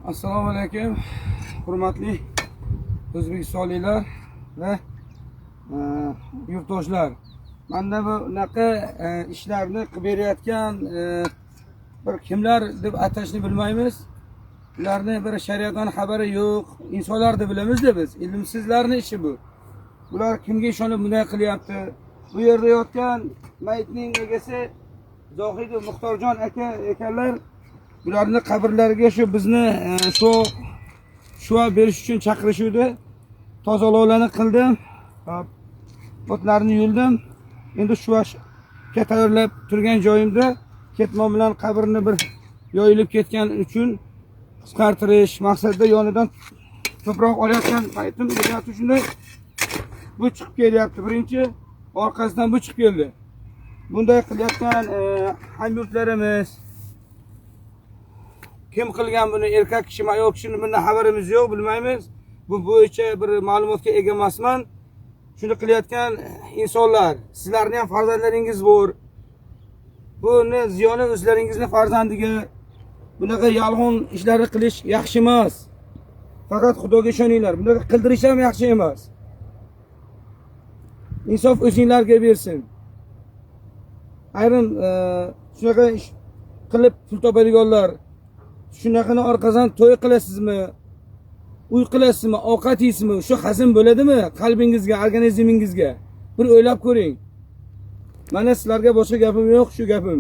Assalomu alaykum, hurmatli o'zbekistonliklar va yurtdoshlar. Manda bunaqa ishlarni qilib berayotgan bir kimlar deb atashni bilmaymiz. Ularni bir shariatdan xabari yo'q insonlar deb bilamizda biz. Ilmsizlarni ishi bu. Bular kimga ishonib bunday qilyapti? Bu yerda yotgan mayitning egasi Zohidov Muxtorjon aka ekanlar. Bularni qabrlariga shu bizni shu shuva berish uchun chaqirishuvdi. Tozalovlarni qildim. Hop, otlarni yuldim. Endi shuvashga tayyorlab turgan joyimda ketmon bilan qabrni bir yoyilib ketgan uchun qisqartirish maqsadida yonidan tuproq olayotgan paytim bo'lyapti, shunday bu chiqib kelyapti. Birinchi orqasidan bu chiqib keldi. Bunday qilayotgan hamyurtlarimiz, kim qilgan buni, erkak kishimi, ayol kishimi, bundan xabarimiz yo'q, bilmaymiz. Bu bo'yicha bir ma'lumotga ega emasman. Shuni qilayotgan insonlar, sizlarni ham farzandlaringiz bor. Buni ziyoni o'zlaringizni farzandiga. Bunaqa yolg'on ishlarni qilish yaxshi emas. Faqat Xudoga ishoninglar. Bunaqa qildirish ham yaxshi emas. Insof o'zinglarga bersin. Ayrim shunaqa ish qilib pul topadiganlar, shunaqani orqasidan to'y qilasizmi, uy qilasizmi, ovqat yeysizmi, shu hazm bo'ladimi qalbingizga, organizmingizga? Bir o'ylab ko'ring. Mana, sizlarga boshqa gapim yo'q, shu gapim.